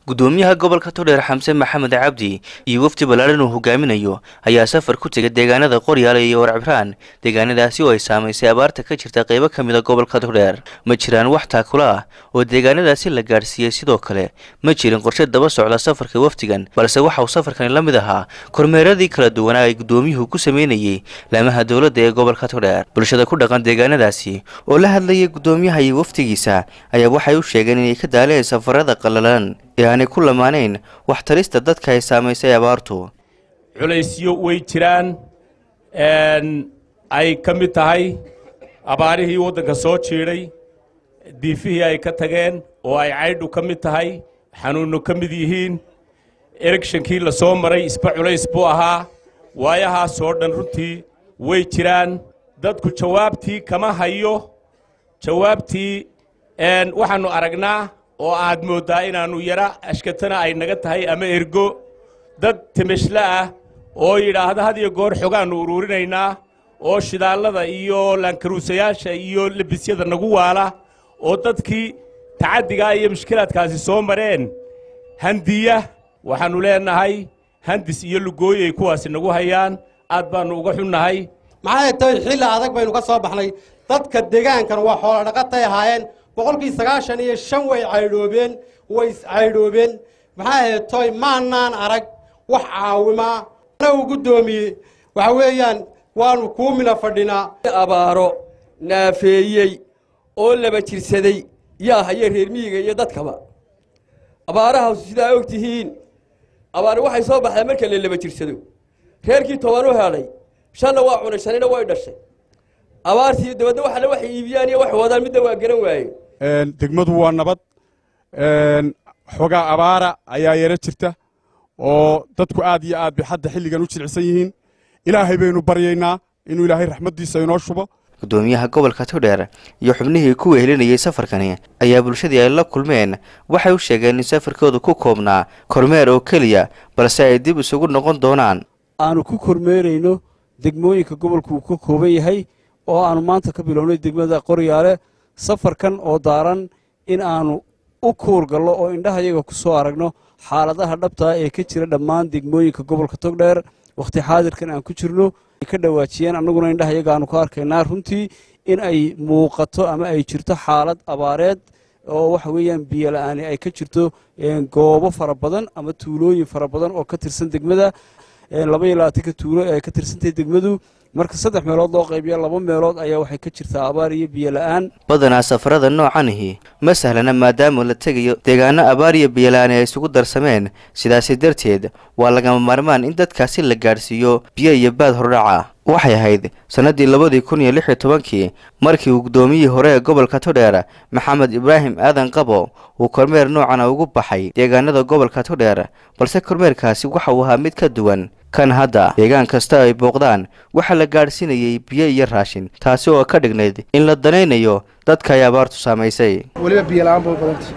Gudoomiyaha gobolka Togdheer Xamse Maxamed Cabdi iyo wafdi ballaaran uu hogaaminayo ayaa safar ku tegay deegaanada Qoryaale iyo Warcibraan, deegaanadaasi oo ay saamaysay abaarta ka jirta qaybo ka mid a gobolka Togdheer. Ma jiraan wax taakula ah oo deegaanadaasi la gaadhsiiyey, sidoo kale ma jirin qorshe daba socda safarka wafdigan, balse waxa uu safarkani la mid ahaa kormeeradii kala duwanaa ay gudoomiyuhu ku sameynayay laamaha dowladda ee gobolka Togdheer. Bulshada ku dhaqan deegaanadaasi oo la hadlayay gudoomiyaha iyo wafdigiisa ayaa waxay u sheegeen inay ka daaleen safarada qallalan ee aanay ku lamaanayn wax tarista dadka ay saamaysay abaartu. Culaysyo way jiraan, ay ka mid tahay abaarihii waddanka soo jiidhay, diifihii ay ka tageen oo ay caydhu ka mid tahay, xanuunno ka mid yihiin, electionkii la soo maray isba culays buu ahaa. Waayahaasoo dhan runtii way jiraan. Dadku jawaabtii kama hayo. Jawaabtii waxaannu aragnaa oo aad mooddaa inaannu yara ashkatana ay naga tahay ama ergo dad timishle ah oo yidhaahda had iyo goor xogaannu uruurinaynaa, oo shidaallada iyo laankaruusayaasha iyo lebisyada nagu waala, oo dadkii tacaddigaa iyo mushkilaadkaasi soo mareen handiya. Waxaannu leenahay handis iyo lugooyay kuwaasi nagu hayaan, aad baannu uga xunnahay. Maxay tahay, xilli adag baynu ka soo baxnay. Dadka deegaankan waa xoolo dhaqatay ahaayeen, 95% way caydhoobeen, way iscaydhoobeen. Maxaa ahayd toy, maanaan arag wax caawimaa uu guddoomiye. Waxa weeyaan waanu kuumina fadhinaa. Abaaro naafeeyey oo laba jirsaday yaa haya reer miyiga iyo dadkaba. Abaarahaas sidaa og tihiin, abaari waxay soo baxdaa marka la laba jirsado. Reerkii 10 u helay, shanna waa cunay, shanina way dhashay abaartii. Dabadna waxale waxay iibiyaan iyo wax wadaan midna waa garan waaye. Degmadu waa nabad, xoogaa abaara ayaa yaro jirta oo dadku aad iyo aad bay xadda xilligan u jilicsan yihiin. Ilaahay baynu baryaynaa inuu Ilaahay raxmaddiisa inoo shubo. Gudoomiyaha gobolka Togdheer iyo xubnihii ku wehelinayay safarkani ayaa bulshadii ay la kulmeen waxay u sheegeen in safarkoodu ku koobnaa kormeer oo keliya, balse ay dib isugu noqon doonaan. Aanu ku kormeerayno degmooyinka gobolku uu ka kooban yahay oo aanu maanta ka bilownay degmada Qoryaale, safarkan oo daaran in aanu u kuurgallo oo indhahayaga ku soo aragno xaaladaha dhabtaa ee ka jira dhammaan degmooyinka gobolka Togdheer wakhti xaadirkan aan ku jirno. Ka dhawaajiyeen, annaguna indhahayaga aanu ku arkaynaa runtii in ay muuqato ama ay jirto xaalad abaareed oo waxa weeyaan biyo la'aani ay ka jirto goobo fara badan ama tuulooyin fara badan oo ka tirsan degmada. 22-ka tuulo ee ka tirsantahay degmadu, marka saddex meelood loo qaybiya, laba meelood ayaa waxay ka jirtaa abaar iyo biyo la'aan. Badanaa safarada noocanihi ma sahlana, maadaama la tegayo deegaano abaar iyo biyola-aan ay isugu darsameen. Sidaasi darteed waa lagama maarmaan in dadkaasi la gaadhsiiyo biyo iyo baad hordhaca. Waxay ahayd sannaddii 2016-kii markii uu guddoomiyihii hore ee gobolka Togdheer Maxamed Ibraahim Aadan Qabo uu kormeer noocana ugu baxay deegaanada gobolka Togdheer, balse kormeerkaasi waxa uu ahaa mid ka duwan kan hadda. Deegaan kasta ay booqdaan waxaa la gaadhsiinayay biyo iyo raashin, taasi oo ka dhignayd in la danaynayo dadka ay abaartu saamaysay. Weliba biyo la'aan bay badantay.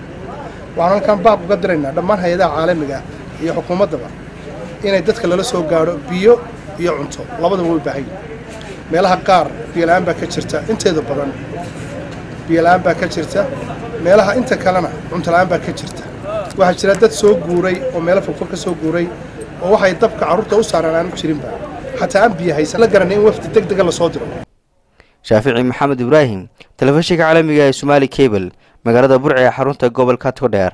Waxaan halkan baaq uga diraynaa dhammaan hay-adaha caalamiga iyo xukuumaddaba inay dadka lala soo gaadho biyo iyo cunto, labadaba way baahan yihin. Meelaha qaar biyo la'aan baa ka jirta, inteeda badan biyo la'aan baa ka jirta, meelaha inta kalena cunto la'aan baa ka jirta. Waxaa jira dad soo guuray oo meelo fogfog ka soo guuray oo waxay dabka carruurta u saaraan aanu jirinba, xataa aan biyo haysan. La garanay in wafdi deg dega lasoo diro. Shaafici Maxamed Ibraahim, telefishinka caalamiga ee Somaali Cable, magaalada Burci ee xarunta gobolka Togdheer.